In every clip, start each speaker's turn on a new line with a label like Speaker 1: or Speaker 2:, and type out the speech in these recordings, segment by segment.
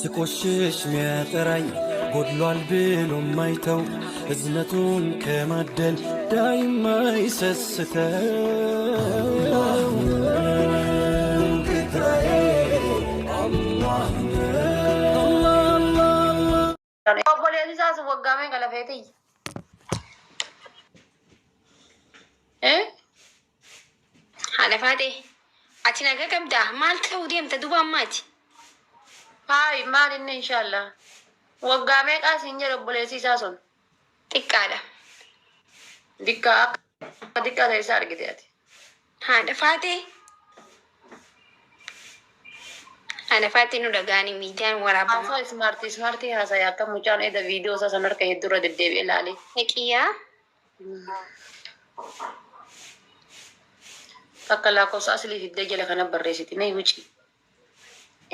Speaker 1: ስቆሽሽ ሚያጠራኝ ጎድሏል ብሎ ማይተው እዝነቱን ከማደል ዳይማ ይሰስተው
Speaker 2: Obboleessi isaas waggaa meeqa lafeetiyya? Eh?
Speaker 3: Haadha faatee ati nagaa qabdaa maal ta'uu deemta duuba ammaati.
Speaker 2: Haayi maal inni inshaallah. Waggaa meeqaa siin jedhe obboleessi isaa sun?
Speaker 3: Xiqqaadha.
Speaker 2: Diqqaa akka diqqaa ta'e isaa argite ati.
Speaker 3: Haadha faatee. Haadha faatee nu dhaga'anii miidiyaan waraabama.
Speaker 2: Haasaa ismaartii ismaartii haasa'e akka mucaan eda viidiyoo isaa san harka hedduu irra deddeebi'e ilaale.
Speaker 3: Haqiyyaa.
Speaker 2: Takka lakkoofsa aslii fiddee jala kana barreessiti. Mee wuci.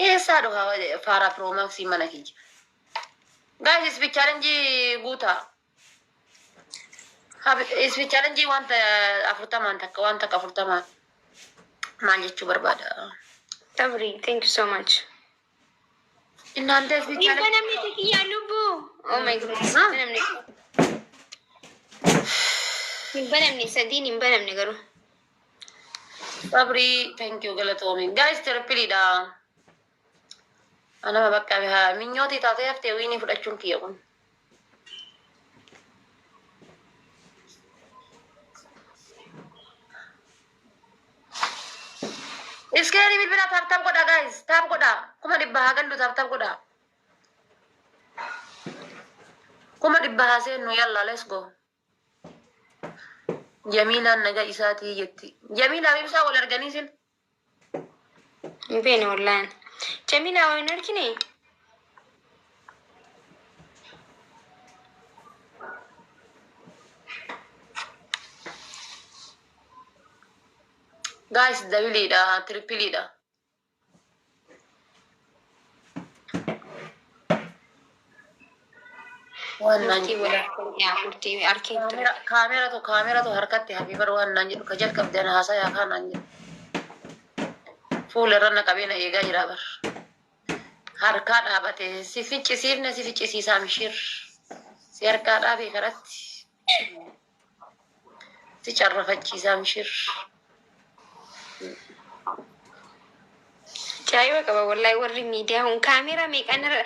Speaker 2: Eessaa dhufa faaraa piroomaksii mana kiyya. Guys, speed challenge guutaa. Speed challenge wanta 40n takka waan takka 40n maal jechuu barbaada?
Speaker 3: Sabri, thank you so much.
Speaker 2: Innaante speed
Speaker 3: Hin
Speaker 2: challenge.
Speaker 3: banamne kiyyaa lubbuu. Oh my goodness.
Speaker 2: Ha?
Speaker 3: Hin banamne. Hin banamne sadiin hin banamne garuu.
Speaker 2: Sabrii, thank you, galatoomi. Guys, tripleidha. Anama bakka minyootii taatee haftee wiinii fudhachuun kiyya kun. Iskeerii bilbila tap tap godha guys, tap godha. 100,000 haa gallu, tap tap godha. 100,000 haa seennu, yalla, let's go. Jamiilaan naga isaatii jetti. Jamiilaa fi ibsaa wal arganii sin.
Speaker 3: Hin beekne wallaan. Jamilaa waa hin argine?
Speaker 2: Guys, doubleidha, tripleidha. Waan naan
Speaker 3: Murtii
Speaker 2: jedhu.
Speaker 3: wal yaa murtii arkeen ture.
Speaker 2: Kaamera kaameratu kaameratu harkatti hafi bar waan naan jedhu ka jalqabde ana haasayaa kaa naan jedhu. Fuula irra na qabee na eegaa jira bar. Harkaa dhaabate si ficcisiifne, si ficcisiisaa mishir. Si harkaa dhaabee karatti si carrafachiisaa mishir.
Speaker 3: Ajaa'iba qaba wallahi warri miidiyaa kun kaameeraa meeqaan irra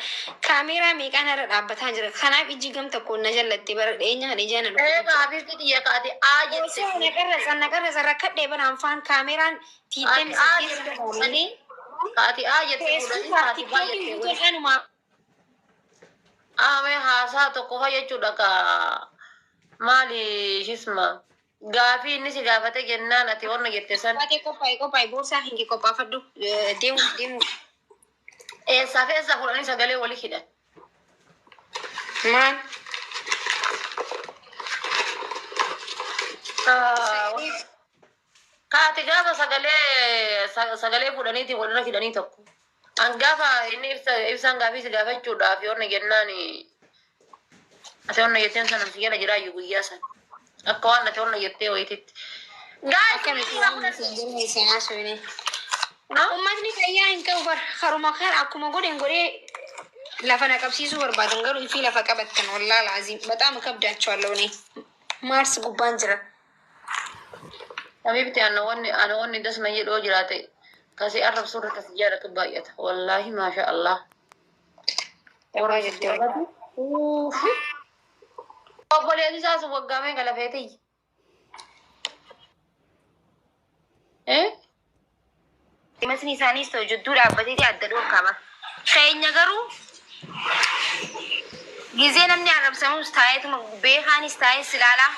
Speaker 3: kaameeraa meeqaan irra dhaabbataa jira. Kanaaf ijji gam tokkoon na jallatte bara dhiyeenya kana ijaan na dhukkubaa
Speaker 2: Eega
Speaker 3: jira.
Speaker 2: hafiifti xiyya kaate aa jette.
Speaker 3: Osoo na qarratsan na qarratsan rakkadhee bara anfaan kaameeraan
Speaker 2: Ati
Speaker 3: digdami
Speaker 2: aa
Speaker 3: saddeet
Speaker 2: jette
Speaker 3: sirra
Speaker 2: fuudhanii kaati aa jette fuudhanii
Speaker 3: Feesbuukaaf
Speaker 2: kaati baa
Speaker 3: tiktookiin
Speaker 2: jette
Speaker 3: guutuun
Speaker 2: wali.
Speaker 3: anumaa.
Speaker 2: Aamee haasaa tokko fa jechuudha ka maali shisma gaafii inni si gaafate jennaan ati wanna jette san.
Speaker 3: Baatee qophaa'e qophaa'e boorsaa kan kee qophaafadhu deemuuf deemuuf.
Speaker 2: Eessaa fi eessaa fuudhanii sagalee wali hidhan?
Speaker 3: Maal? Sagalee
Speaker 2: Kaati gaafa sagalee sagalee fuudhaniitiin walirra hidhanii tokko. An gaafa inni ibsa ibsaan gaafii si gaafachuudhaaf yoonna jennaan ati onna jetteen sana si jala jiraayyu guyyaa sana. Akka waan ati onna jettee wayititti. Guys,
Speaker 3: Akkamitti waan isin jala isin haasofne.
Speaker 2: No?
Speaker 3: Uummatni fayyaa hin qabu bar haruma kan akkuma godhen godhee lafa na qabsiisuu barbaadan garuu ifii lafa qabattan wallahi alaaziim በጣም እከብዳቸዋለሁ እኔ maars gubbaan jira.
Speaker 2: Habibti, ana wanni das na jedhu yoo jiraate kasi arrabsuu irra kasi jaalatu baay'ata. Wallaahi maasha Allah.
Speaker 3: Dhugaa jette wallahi.
Speaker 2: Uufi. Obboleessi isaas waggaa meeqa lafeetiyya? Eh?
Speaker 3: Masni isaaniis ta'u jidduu dhaabbateeti adda dhorkama. Keenya garuu gizee namni arrabsamus taa'eetuma beekaanis taa'ee silaalaa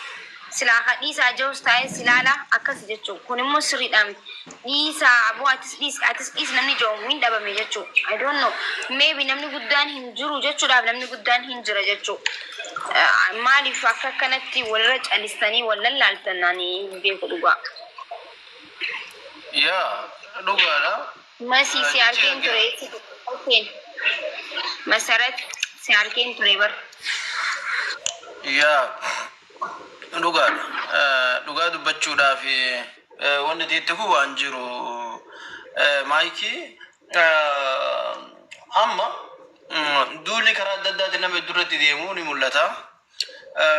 Speaker 3: silaa hadhiisaa jirus taa'ee silaalaa akkas jechuun kun immoo sirriidha miti. Dhiisaa aboo, atis dhiisi, atis dhiisi namni jedhamu hin dhabame jechuu. I don't know. Maybe namni guddaan hin jiru jechuudhaaf namni guddaan hin jira jechuu. Maaliif akka akkanatti walirra calistanii wal lallaaltan ani hin beeku dhugaa.
Speaker 4: Yaa, dhugaadha.
Speaker 3: Masii si
Speaker 4: Jechi
Speaker 3: arkeen ture. Okay. Masarat si arkeen ture bar.
Speaker 4: Yaa, dhugaadha. Dhugaa dubbachuudhaaf wanni itti kun waan jiru maayikii amma Duulli karaa adda addaatiin nama hedduu deemuu ni mul'ata.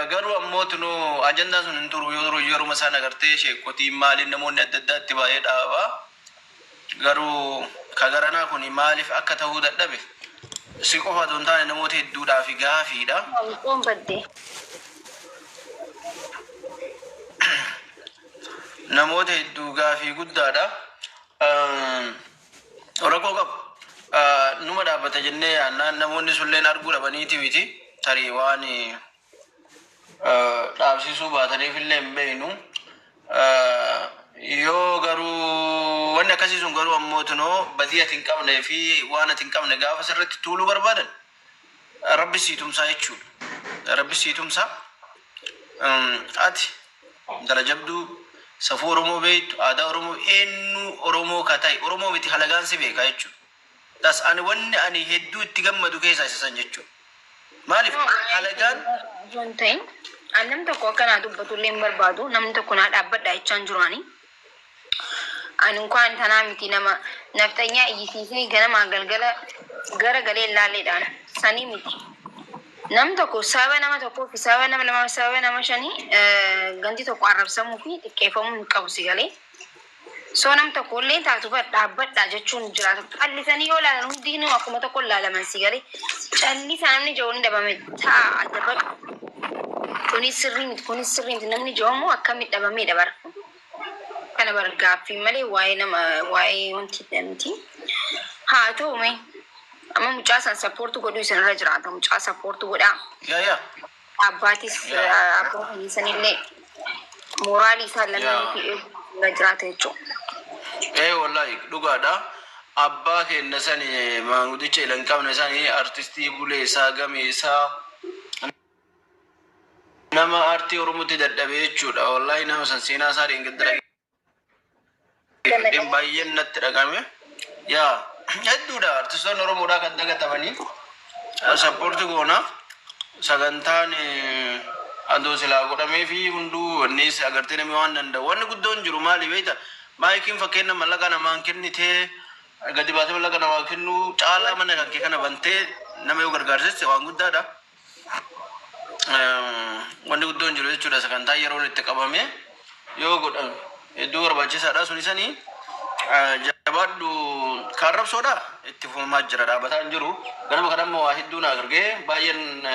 Speaker 4: Garuu ammoo tunuu ajandaan sun hin turu, yoo turu yeruma isaan agartee sheekotiin maaliin namoonni adda addaatti baay'ee dhaaba. Garuu kagaranaa kun maaliif akka ta'uu dadhabe si qofa otoo hin taane namoota hedduudhaaf gaafiidha.
Speaker 3: Qoon badde.
Speaker 4: Namoota hedduu gaafii guddaadha. Rakkoo qabu. Numa dhaabbata jennee yaannaan namoonni sulleen arguu dhabaniiti miti. Tarii waan dhaabsisuu baataniif illee hin beeknu. Yoo garuu wanni akkasii sun garuu ammoo tunoo badii ati hin qabnee fi waan ati hin qabne gaafa sirriitti tuuluu barbaadan, Rabbi sii tumsaa jechuudha. Rabbi sii tumsaa. Ati intala jabduu, safuu Oromoo beektu, aadaa Oromoo, eenyu Oromoo ka ta'e, Oromoo miti halagaan si beeka jechuudha. Tas ani wanni ani hedduu itti gammadu keessaa isa san jechuudha. Maaliif halagaan
Speaker 3: Osoo hin ta'in, ani namni tokko akka naa dubbatu illee hin barbaadu. Namni tokko naa dhaabbadha jechaan jiru ani. Ani inkaan tanaa miti, nama nafxanyaa iyyisiisee ganamaa galgala gara galee ilaalleedhaan sanii miti. Namni tokko sababa nama tokkoo fi sababa nama lamaa fi sababa nama shanii ganti tokko arrabsamuu fi xiqqeeffamuu hin qabu, si galee. So nam tokko illee taatu bar dhaabbadha jechuun jiraatu. Callisanii yoo ilaalan hundinuu akkuma tokko ilaalaman, si galee. Callisa namni jiru ni dhabame ta'a adabadhu. Kunis sirrii miti, kunis sirrii miti, namni jiru immoo akkamitti dhabameedha bara. Kana bara gaaffii malee waa'ee nama waa'ee wanti miti. Haa ta'u mee, amma mucaa san support godhuu isin irra jiraata. Mucaa support godhaa.
Speaker 4: Yaa yaa.
Speaker 3: Abbaatis abbaa sanillee mooraalii isaa lamanii fi eeguu irra jiraata jechuudha.
Speaker 4: Ee, wallahi dhugaadha. Abbaa keenya sani, maanguddicha ila hin qabne sani, artistii bulee isaa gameessaa, nama aartii Oromootti dadhabe jechuudha. Wallahi nama san seenaa isaa dheengadda dhaggeeffadheen baay'een natti dhagame. Yaa, hedduudha artistoonni Oromoodhaa kan dagatamanii. Support goona. Sagantaan adoo silaa godhamee fi hunduu wannis agartee namni waan danda'u. Wanni guddoon jiru maali beekta? Maayikiin fakkeenya mallaqa namaan kennitee gadi baatee mallaqa namaa kennuu caalaa mana kan kee kana bantee nama yoo gargaarsiste waan guddaadha. Wanni guddoon jiru jechuudha, sagantaa yeroon itti qabame yoo godhame hedduu barbaachisaadha. Sun isanii jabaadhu, kaarrabsoodha, itti fufamaa jira, dhaabataa hin jiru. Ganama kana ammoo waa hedduu na argee baay'een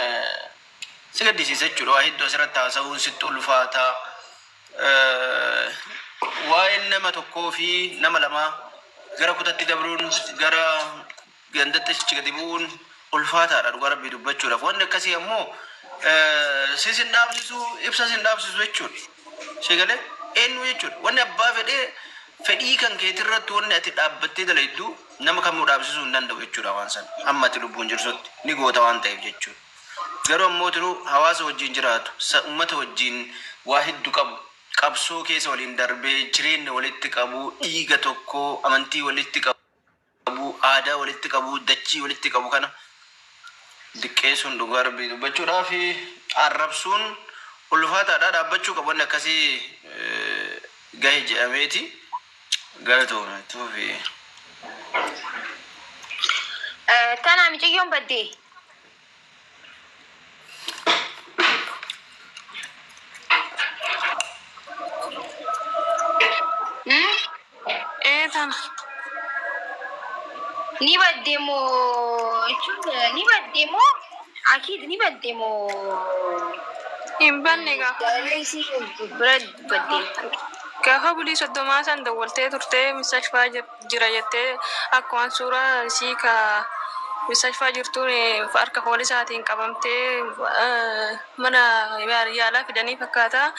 Speaker 4: si gaddisiisa jechuudha. Waa hedduu asirratti haasa'uun sitti ulfaata. Waa'een nama tokkoo fi nama lamaa gara kutatti dabruun, gara gandatti achi gadi bu'uun ulfaataadha, dhugaa Rabbii dubbachuudhaaf. Wanni akkasii ammoo sis hin dhaabsisu, ibsa sin dhaabsisu jechuudha. Si galee eenyu jechuudha. Wanni abbaa fedhee fedhii kan keetirratti wanni ati dhaabbattee dalaydu nama kamuu dhaabsisuu hin danda'u jechuudha waan sana. Amma ati lubbuun jirtutti ni goota waan ta'eef jechuudha. Garuu ammoo turuu hawaasa wajjin jiraatu, uummata wajjin waa hedduu qabu, qabsoo keessa waliin darbee jireenya walitti qabu, dhiiga tokko, amantii walitti qabu, aadaa walitti qabu, dachii walitti qabu kana diqqeessuun, dhugaa Rabbii dubbachuudhaa fi arrabsuun ulfaataadha. Dhaabbachuu qabu wanni akkasii gahe jedhameeti. Galatoome tuufi.
Speaker 3: Tana miciyyoon baddee.
Speaker 5: Ee, tana.
Speaker 3: Ni badde moo jechuun, ni badde moo, akiid ni badde moo?
Speaker 5: Hin banne gaafa.
Speaker 3: Jaalallee isii bira badde.
Speaker 5: Gaafa bulii 30 san dawwaltee turtee, mustashfaa jira jettee, akkuma suuraa isii ka mustashfaa jirtuun harka poolisaatiin qabamtee mana yaalaa fidanii fakkaata.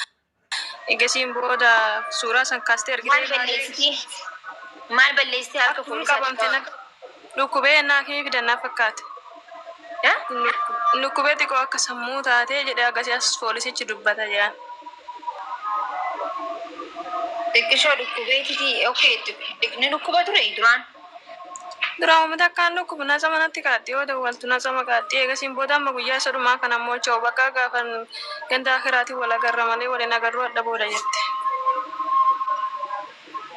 Speaker 5: Egasiin booda suuraa san kaastee
Speaker 3: Maal
Speaker 5: argitee.
Speaker 3: balleessitee? Maal balleessitee harka
Speaker 5: Akkuma
Speaker 3: poolisaatti
Speaker 5: qabamte na
Speaker 3: qabamte?
Speaker 5: dhukkubee naa kimi fidannaa fakkaate.
Speaker 3: Eh?
Speaker 5: Dhukkubee xiqqoo akka sammuu taatee jedhee akkasii as poolisichi dubbata jedhan.
Speaker 3: Xiqqishoo dhukkubeetiti, okay, ni dhukkuba ture duraan.
Speaker 5: Duraan uummata akkaan dhukkubu natsa manatti kaatti, yoo dawwaltu natsa maqaatti. Eegasiin booda amma guyyaa isa dhumaa kana ammoo cha'u bakka gaafan ganda akiraatiin wal agarra malee waliin agarruu adda booda jette.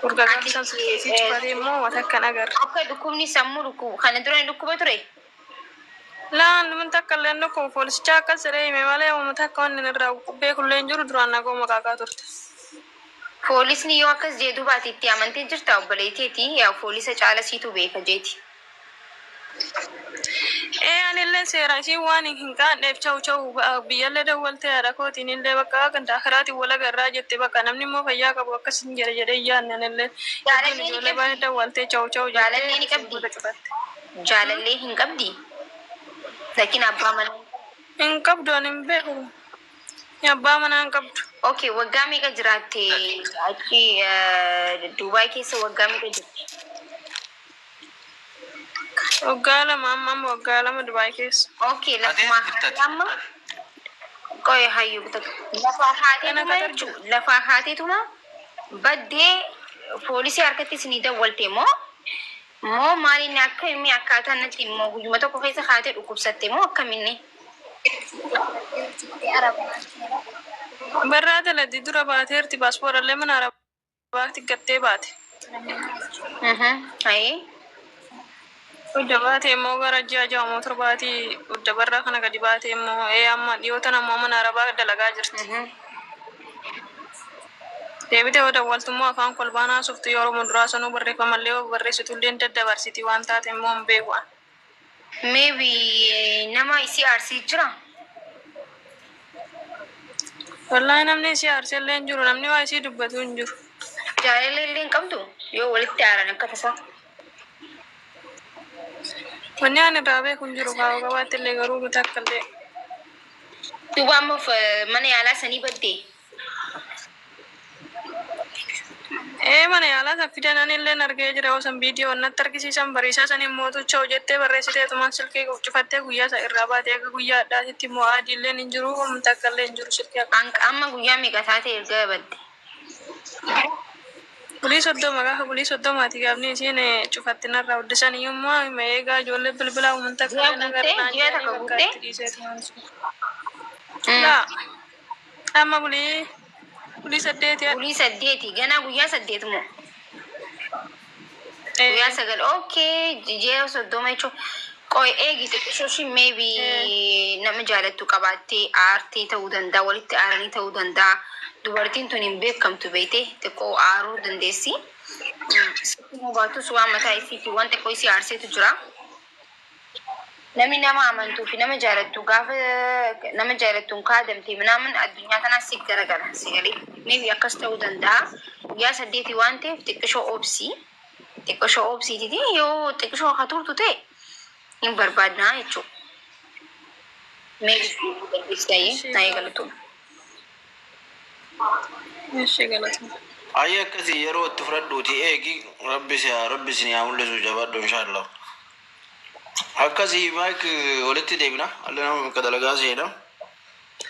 Speaker 5: Urga gaafa san sii cufatee immoo wata akkan agarre.
Speaker 3: Akka dhukkubni sammuu dhukkubu kana dura ni dhukkuba ture.
Speaker 5: Laan mun takka illee nuku poolisicha akkas jedhee hime malee uummata akka wanni irraa beekullee hin jiru, duraan nagoo maqaakaa turte.
Speaker 3: Poolisni yoo akkas jee dubaati itti amantee jirta, obboleetteeti? Yaa poolisa caala siitu beeka jeeti.
Speaker 5: Ee, anillee seera isiin waan hin qaanneef cha'u cha'u biyyallee dawwaltee haadha kootiin illee bakka ganda akiraatiin wal agarraa jette. Bakka namni immoo fayyaa qabu akkas hin jedhe jedhee yaadne anillee hedduun
Speaker 3: Jaalallee ni
Speaker 5: ijoollee
Speaker 3: qabdi.
Speaker 5: baay'ee dawwaltee cha'u cha'u
Speaker 3: Jaalallee ni
Speaker 5: jettee
Speaker 3: qabdi.
Speaker 5: booda cufatte.
Speaker 3: Jaalallee hin qabdi. Lakin abbaa manaa
Speaker 5: Hin qabdu, ani hin beeku. Abbaa manaa hin qabdu.
Speaker 3: Okay, waggaa meeqa jiraatte achi Dubaay keessa, waggaa meeqa jirti?
Speaker 5: Waggaa 2, amma waggaa 2 Dubaay keessa.
Speaker 3: Okay,
Speaker 4: Ati
Speaker 3: lafumaa
Speaker 4: eessa jirtati?
Speaker 3: haatee amma qoye hayyuu takka. Lafaa
Speaker 5: Kana
Speaker 3: haateetuma
Speaker 5: Qatar
Speaker 3: jechuu
Speaker 5: jira.
Speaker 3: lafaa haateetuma baddee poolisii harkatti isinii dawwalte moo maaliin akka inni akkaataa natti immoo guyyuma tokko keessa haatee dhukkubsatte moo akkaminni?
Speaker 5: Barraa daladi dura baateerti, paaspoorallee mana Arabaatti gattee baate.
Speaker 3: Hayee.
Speaker 5: Udda baate immoo gara ji'a 6 moo torbaatii udda barraa kana gadi baate immoo ee amma dhiyootan ammoo mana Arabaa dalagaa jirti. Deebitee yoo dawwaltu immoo afaan kolbaan haasoftu yeroo muduraa sanuu barreeffamallee yoo barreessitullee daddabarsiti, waan taate immoo hin beeku an.
Speaker 3: Maybe nama isii aarsee jira.
Speaker 5: Wallaahi, namni isii aarsee illee hin jiru, namni waa isii dubbatu hin jiru.
Speaker 3: Jaalallee illee hin qabdu yoo walitti aaran akka tasaa.
Speaker 5: Wanni ani irraa beeku hin jiru, kaa'u qabaatti illee garuu nuti akka illee.
Speaker 3: Duuba amma mana yaalaa sanii baddee.
Speaker 5: Ee, mana yaalaa san fidan, ani illee argee jira osoo viidiyoo natti argisiisan. Bariisaa san immoo tucha hojjettee barreessiteetumaan silkii cufattee guyyaa isa irraa baatee akka guyyaa addaatitti immoo adii illee hin jiru, wanta akka illee hin jiru silkii akka.
Speaker 3: Amma guyyaa meeqa taate erga badde?
Speaker 5: Bulii 30, gaafa bulii 30ti gaafni isiin cufatti narraa hojjesan iyyuu hima eegaa ijoollee bilbilaa wanta akka
Speaker 3: Ji'a
Speaker 5: illee
Speaker 3: guuttee?
Speaker 5: nagarnaan
Speaker 3: Ji'a
Speaker 5: jedhanii
Speaker 3: takka
Speaker 5: bakka
Speaker 3: guuttee?
Speaker 5: itti dhiiseetumaan. Laa, amma bulii 8.
Speaker 3: Bulii 8, ganaa guyyaa 8 moo? Guyyaa 9, okay, ji'a 30 jechuun. Qoy, eegi xiqqishoo ishii, maybe nama jaalattu qabaattee aartee ta'uu danda'a, walitti aaranii ta'uu danda'a. Dubartiin tun hin beekamtu beekte, xiqqoo aaruu dandeessi. Sitti himuu baatus waan mataa isii fi waan xiqqoo isii aarseetu jira. Namni nama amantuu fi nama jaalattu gaafa nama jaalattuun kaadamte minaamin addunyaa tanaas si garagala si galee. Maybe akkas ta'uu danda'a. Guyyaa 8 waan ta'eef xiqqishoo obsii. Xiqqishoo obsiititi yoo xiqqishoo akka turtu ta'e hin barbaadnaa jechuudha. Maybe dandeessi
Speaker 5: Ishee
Speaker 3: taa'ee galatooma.
Speaker 5: Ishee galatuma.
Speaker 4: Ayyee, akkasii yeroo itti fudhadhuuti eegi, rabbi si haa rabbi isin haa mul'isu, jabaadhu inshaallah. Akkasii maayik walitti deebina, alli nama bakka dalagaa seena.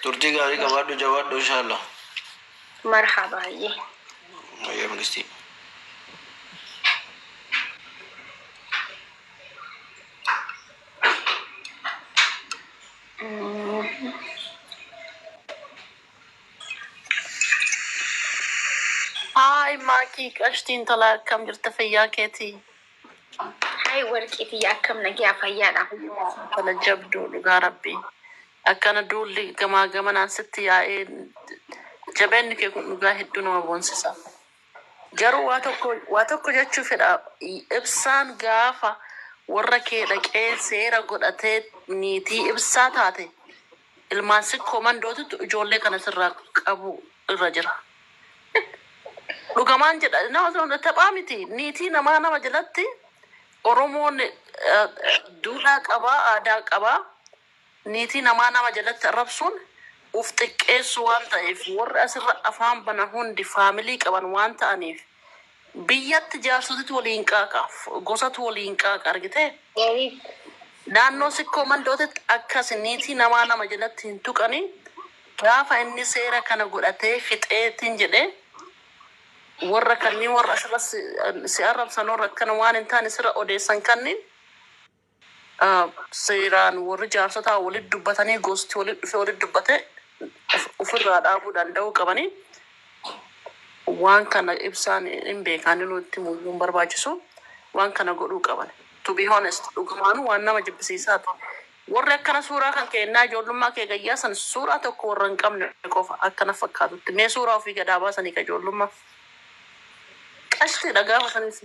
Speaker 4: Turtii gaarii qabaadhu, jabaadhu inshaallah.
Speaker 3: Marhaba, hayyee.
Speaker 4: Ayyee mangistii.
Speaker 6: Haay Maakii qashtiin tolaa, akkam jirta, fayyaa keetii?
Speaker 3: Haay warqiitii, akkam, nagaa fayyaadha?
Speaker 6: Tala jabduu, dhugaa rabbii. Akkana duulli gamaa gamanaan sitti yaa'ee jabeenni kee kun dhugaa hedduu nama boonsisa. Garuu waa tokko jechuu fedha. Ibsaan gaafa warra kee dhaqee seera godhatee niitii ibsaa taate, ilmaan sikkoo mandootitu ijoollee kana sirraa qabu irra jira. Dhugamaan jedha, nama taphaa miti. Niitii namaa nama jalatti Oromoon duudhaa qabaa, aadaa qabaa. Niitii namaa nama jalatti arrabsuun uf xiqqeessu waan ta'eef, warri asirra afaan banan hundi family qaban waan ta'aniif, biyyatti jaarsotitu waliin qaaqa, gosatu waliin qaaqa, argitee? Naannoo sikkoo mandootitti akkas niitii namaa nama jalatti hin tuqanii. Gaafa inni seera kana godhatee fixeetiin jedhee, warra kanneen warra asirra si arrabsan, warra akkana waan hin taane sirra odeessan kanneen, seeraan warri jaarsotaa walitti dubbatanii, gosti walitti dhufee walitti dubbate ofirraa dhaabuu danda'uu qabanii. Waan kana ibsaan hin beekan, nutti muyyuu hin barbaachisu, waan kana godhuu qaban. To be honest, dhugumaanuu waan nama jibbisiisaati. Warri akkana suuraa kan kennaa ijoollummaa kee gayyaa san suuraa tokko warra hin qabne qofa akkana fakkaatutti. Mee suuraa ofii gadaa baasanii ka ijoollummaa. Qashtiidha gaafa sanis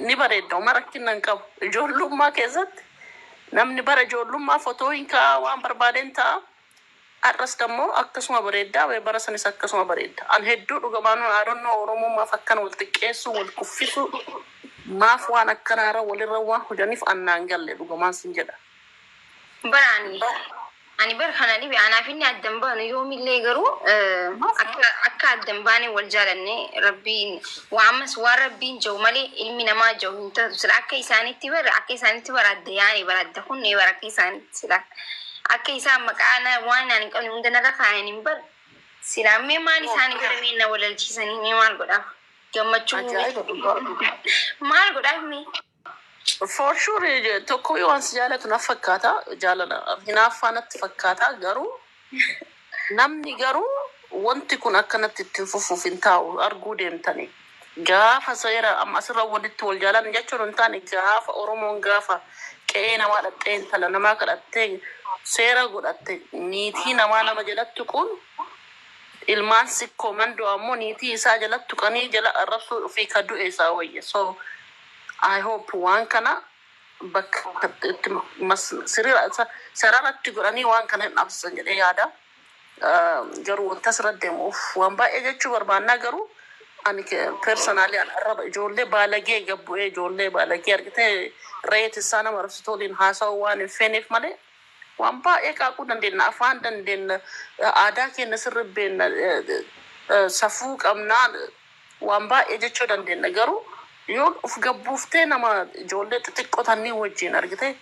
Speaker 6: ni bareedda, uma rakkina hin qabu. Ijoollummaa keessatti namni bara ijoollummaa fotoo hin ka'a, waan barbaadeen ta'a. Har'as dammoo akkasuma bareeddaa, bara sanis akkasuma bareedda. An hedduu dhugamaan aadonnoo Oromoo maaf akkana wal xiqqeessu, wal kuffisu, maaf waan akkanaarra walirra waan hojaniif annaan galle, dhugamaan sin jedha.
Speaker 3: Baraani ani bar kana dhibe, anaaf inni addan baanu yoomillee, garuu akka addan baane wal jaalanne. Rabbiin waa ammas waan Rabbiin jiru malee ilmi namaa jiru hin taatu. Sila akka isaanitti bar, akka isaanitti bara adda yaane, bara adda kunne, bara akka isaanitti sila akka isaan maqaa waan ani hin qabne hunda narra kaayan hin bar. Sila mee maal isaanii godha? Mee na walalchiisanii, mee maal godhaaf gammachuu?
Speaker 6: Ajaa'iba dhugaa.
Speaker 3: Maal godhaaf mee?
Speaker 6: For sure, tokko yoo waan si jaalatu na fakkaata, jaalala hinaaffaa natti fakkaata. Garuu namni garuu wanti kun akkanatti ittiin fufuuf hin taa'u, arguu deemtani. Gaafa seera amma asirra walitti wal jaalan jechuun hin taane, gaafa Oromoon gaafa qe'ee namaa dhattee, intala namaa kadhattee, seera godhatte, niitii namaa nama jalatti kun ilmaan sikkoo mandoo ammoo niitii isaa jalatti tuqanii jala arrabsuu ofii ka du'e isaa wayya. So I hope waan kana bakka itti sararatti godhanii waan kana hin dhaabsisan jedhee yaada. Garuu wanta asirra deemuuf waan baay'ee jechuu barbaannaa, garuu ani personally an arraba ijoollee baalagee gabbu'ee, ijoollee baalagee argitee reet isaa nama arrabsitu waliin haasa'uu waan hin feeneef malee waan baay'ee qaaquu dandeenya, afaan dandeenya, aadaa keenya sirri beekna, safuu qabnaa, waan baay'ee jechuu dandeenya. Garuu yoo of gabbuuftee nama ijoollee xixiqqoo tannii wajjin argite,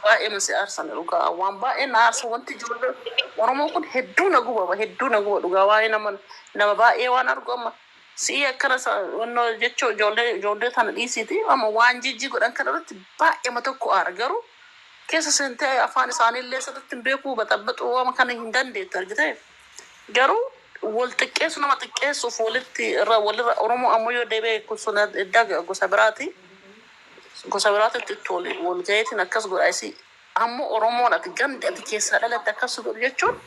Speaker 6: baay'ee masi aarsan dhugaa, waan baay'ee na aarsa. Wanti ijoollee Oromoo kun hedduu na gubaba, hedduu na guba dhugaa. Waa'ee nama baay'ee waan argu amma si'ii akkana wannoo jechuu ijoollee tana dhiisiiti, amma waan jijji godhan kana irratti baay'ee tokko aara. Garuu keessa seentee afaan isaaniillee sirriitti hin beekuu, baxabaxuu waan kana hin dandeettu argite. Garuu wal xiqqeessu, nama xiqqeessuuf walitti irra walirra Oromoo ammoo yoo deebi'e gosa gosa biraati, gosa biraatitti itti wal gaheetiin akkas godha. Isi ammoo Oromoon ati gandi ati keessaa dhalatte akkas godhu jechuun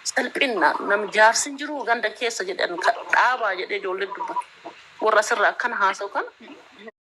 Speaker 6: salphinna. Nam jaarsi hin jiru ganda keessa jedhan dhaabaa jedhee ijoollee dubbatu warra asirraa akkana haasa'u kana.